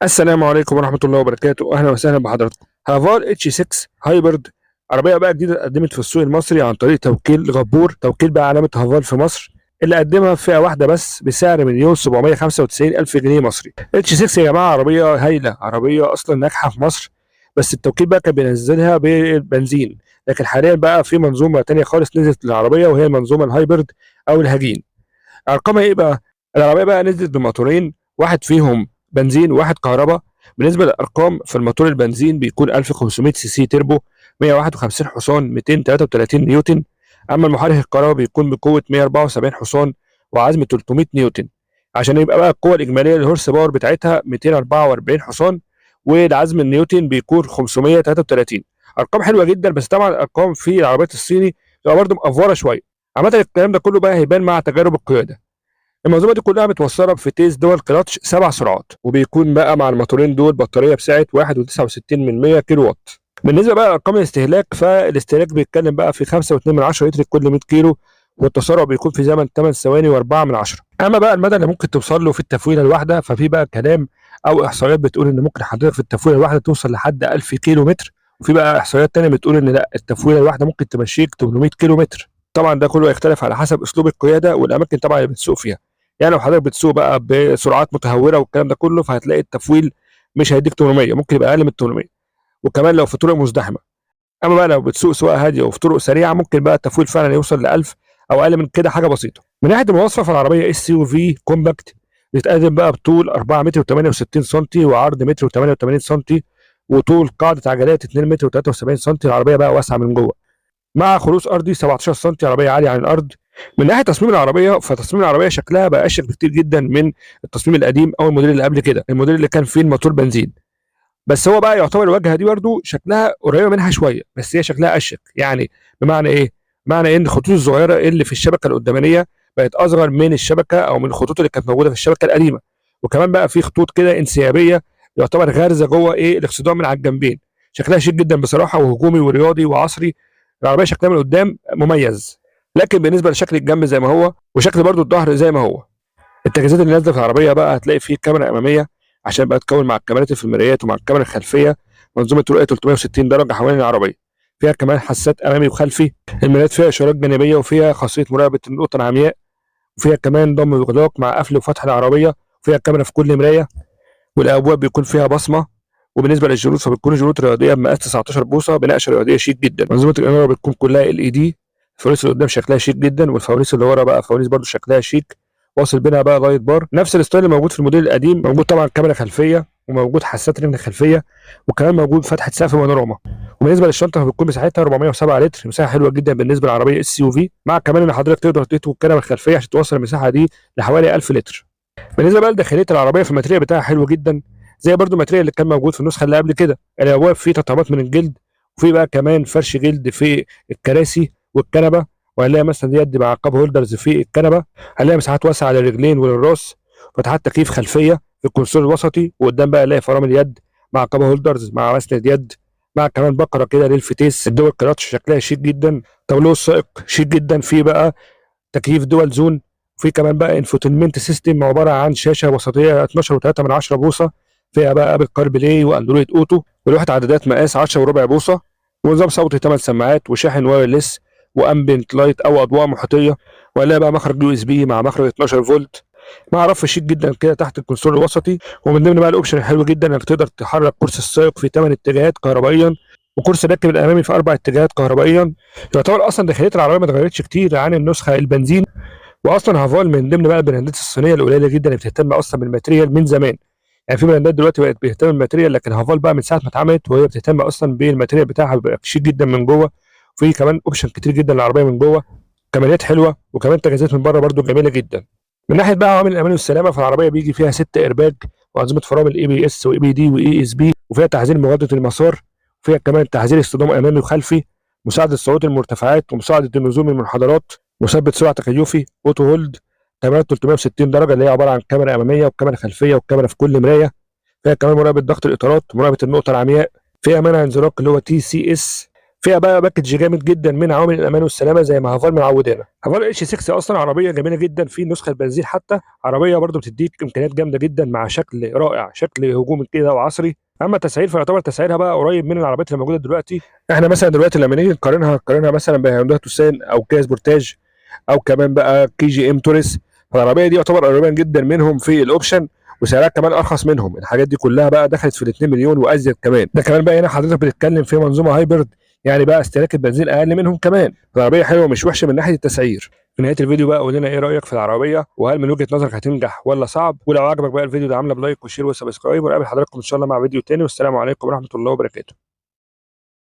السلام عليكم ورحمة الله وبركاته، أهلا وسهلا بحضراتكم. هافال H6 hybrid، عربية بقى جديدة اتقدمت في السوق المصري عن طريق توكيل غبور، توكيل بقى علامة هافال في مصر، اللي قدمها في فئة واحدة بس بسعر 1,795,000 جنيه مصري. H6 يا جماعة عربية هايلة، عربية أصلا ناجحة في مصر، بس التوكيل بقى كان بينزلها بالبنزين، لكن حاليا بقى في منظومة تانية خالص نزلت للعربية وهي المنظومة ال hybrid أو الهجين. ارقامها ايه بقى؟ العربية بقى نزلت بموتورين، واحد فيهم بنزين وواحد كهرباء. بالنسبة للارقام، في الموتور البنزين بيكون 1500 سي سي تربو، 151 حصان، 233 نيوتن. اما المحرك الكهرباء بيكون بقوة 174 حصان وعزم 300 نيوتن، عشان يبقى بقى القوة الاجمالية لل horse power بتاعتها 244 حصان، والعزم النيوتن بيكون 533. ارقام حلوة جدا، بس طبعا الارقام في العربيات الصيني بتبقى برضه مأفوره شويه. عامة الكلام ده كله بقى هيبان مع تجارب القياده. المنظومة دي كلها متوصله بفتيس dual clutch 7 سرعات، وبيكون بقى مع الموتورين دول بطارية بسعة 1.69 كيلو وات. بالنسبة بقى لارقام الاستهلاك، فالاستهلاك بيتكلم بقى في 5.2 لتر كل 100 كيلو، والتسارع بيكون في زمن 8 ثواني و4 من 10. اما بقى المدى اللي ممكن توصل له في التفويله الواحده، ففي بقى كلام او احصائيات بتقول ان ممكن حضرتك في التفويله الواحدة توصل لحد 1000 كيلو متر، وفي بقى احصائيات تانية بتقول ان لا، التفويله الواحدة ممكن تمشيك 800 كيلو متر. طبعا ده كله يختلف على حسب اسلوب القيادة والاماكن طبعا اللي بتسوق فيها. يعني لو حضرتك بتسوق بقى بسرعات متهوره والكلام ده كله، فهتلاقي التفويل مش هيديك 800، ممكن يبقى اقل من 800، وكمان لو في طرق مزدحمه. اما بقى لو بتسوق سواقة هادية وفي طرق سريعه، ممكن بقى التفويل فعلا يوصل ل 1000 او اقل من كده حاجة بسيطه. من ناحية المواصفه، فالعربيه SUV compact، بتتقدم بقى بطول 4 متر و68 سم، وعرض متر و88 سم، وطول قاعدة عجلات 2 متر و73 سم. العربية بقى واسعة من جوه، مع خلوص ارضي 17 سم، عربية عالية عن الارض. من ناحية تصميم العربيه، فتصميم العربية شكلها بقى اشيك بكتير جدا من التصميم القديم او الموديل اللي قبل كده، الموديل اللي كان فيه الموتور بنزين. بس هو بقى يعتبر الواجهة دي برده شكلها قريبه منها شويه، بس هي شكلها اشيك. يعني بمعنى ايه؟ بمعنى ان الخطوط الصغيرة اللي في الشبكة القدامانيه بقت اصغر من الشبكة او من الخطوط اللي كانت موجودة في الشبكة القديمه، وكمان بقى في خطوط كده انسيابيه يعتبر غارزه جوه ايه الاكسدام من على الجنبين. شكلها شيك جدا بصراحه، وهجومي ورياضي وعصري. العربية شكلها من قدام مميز، لكن بالنسبة لشكل الجنب زي ما هو، وشكل برده الظهر زي ما هو. التجهيزات اللي نازله في العربية بقى، هتلاقي فيه كاميرا امامية عشان بقى تكون مع الكاميرات في المرايات ومع الكاميرا الخلفية منظومة رؤية 360 درجه حوالين العربيه. فيها كمان حساسات امامي وخلفي. المرايات فيها اشارات جانبيه، وفيها خاصية مراقبة النقطة العمياء، وفيها كمان ضم واغلاق مع قفل وفتح العربيه، وفيها كاميرا في كل مرايه، والابواب بيكون فيها بصمه. وبالنسبة للجنوط، فبتكون جنوط رياضية بمقاس 19 بوصه بنقشه رياضية شيك جدا. منظومة الاناره بتكون كلها LED. الفوانيس اللي قدام شكلها شيك جدا، والفوانيس اللي ورا بقى فوانيس برده شكلها شيك، واصل بينها بقى light bar، نفس ال style اللي موجود في الموديل القديم. موجود طبعا كاميرا خلفيه، وموجود حساسات ركن خلفيه، وكمان موجود فتحه سقف بانوراما. وبالنسبة للشنطه، فبتكون مساحتها 407 لتر، مساحة حلوة جدا بالنسبة للعربية SUV، مع كمان ان حضرتك تقدر تطوي الكنبة الخلفية عشان توصل المساحة دي لحوالي 1000 لتر. بالنسبة بقى لداخليه العربيه، في ال material بتاعها حلو جدا، زي برده ال material اللي كان موجود في النسخة اللي قبل كده. الابواب فيه تطعيمات من الجلد، وفي بقى كمان فرش جلد في الكراسي والكنبه، وهنلاقي مثلا يد مع cup holders في الكنبه. هنلاقي مساحات واسعة للرجلين وللراس، فتحات تكييف خلفية في ال console الوسطي، وقدام بقى الاقي فرامل يد مع cup holders مع مسند يد، مع كمان بكره كده للفتيس. ال dual clutch شكلها شيك جدا. تابلو السائق شيك جدا، فيه بقى تكييف dual zone، وفي كمان بقى infotainment system عبارة عن شاشة وسطية 12.3 من 10 بوصه، فيها بقى Apple CarPlay و Android Auto، ولوحه عدادات مقاس 10 وربع بوصه، ونظام صوتي 8 سماعات، وشاحن wireless، و ambient light او اضواء محيطيه. وهنلاقي بقى مخرج USB مع مخرج 12 فولت، مع رف شيك جدا كده تحت ال console الوسطي. ومن ضمن بقى ال option الحلو جدا انك تقدر تحرك كرسي السائق في 8 اتجاهات كهربائيا، وكرسي الراكب الامامي في 4 اتجاهات كهربائيا. يعتبر اصلا داخلية العربية ما اتغيرتش كتير عن النسخة البنزين. واصلا هافال من ضمن بقى البراندات الصينية القليلة جدا اللي بتهتم اصلا بال material من زمان. يعني في براندات دلوقتي بقت بتهتم بال material، لكن هافال بقى من ساعة ما اتعملت وهي بتهتم اصلا بال material بتاعها، بيبقى شيك جدا من جوه. في كمان option كتير جدا للعربية من جوه، كماليات حلوه، وكمان تجهيزات من بره برده جميلة جدا. من ناحية بقى عوامل الامان والسلامه، فالعربيه بيجي فيها 6 ايرباج، وانظمة فرامل ABS و EBD و ESP، وفيها تحذير مغادرة المسار، وفيها كمان تحذير اصطدام امامي وخلفي، مساعدة صعود المرتفعات، ومساعدة النزول من المنحدرات، مثبت سرعة تكيفي، auto hold، كاميرات 360 درجه اللي هي عبارة عن كاميرا امامية وكاميرا خلفية وكاميرا في كل مرايه. فيها كمان مراقبة ضغط الاطارات، مراقبة النقطة العمياء، فيها منع انزلاق اللي هو TCS. فيها بقى package جامد جدا من عوامل الامان والسلامة زي ما هافال معودانا. هافال H6 اصلا عربية جميلة جدا في النسخة البنزين، حتى عربية برضو بتديك امكانيات جامدة جدا مع شكل رائع، شكل هجومي كده وعصري. اما التسعير فيعتبر تسعيرها بقى قريب من العربيات اللي موجودة دلوقتي. احنا مثلا دلوقتي لما نيجي نقارنها مثلا بهيونداي توسان او كيا سبورتاج او كمان بقى كي جي ام توريس، فالعربيه دي يعتبر قريبه جدا منهم في ال option، وسعرها كمان ارخص منهم. الحاجات دي كلها بقى دخلت في ال 2 مليون وازيد كمان. ده كمان بقى هنا حضرتك بتتكلم في منظومة hybrid، يعني بقى استهلاك البنزين اقل منهم كمان. العربية حلوة مش وحشة من ناحية التسعير. في نهاية الفيديو بقى قول لنا ايه رايك في العربية، وهل من وجهه نظرك هتنجح ولا صعب؟ ولو عجبك بقى الفيديو ده عامله ب like و share و subscribe، ونقابل حضراتكم ان شاء الله مع فيديو تاني، والسلام عليكم ورحمة الله وبركاته.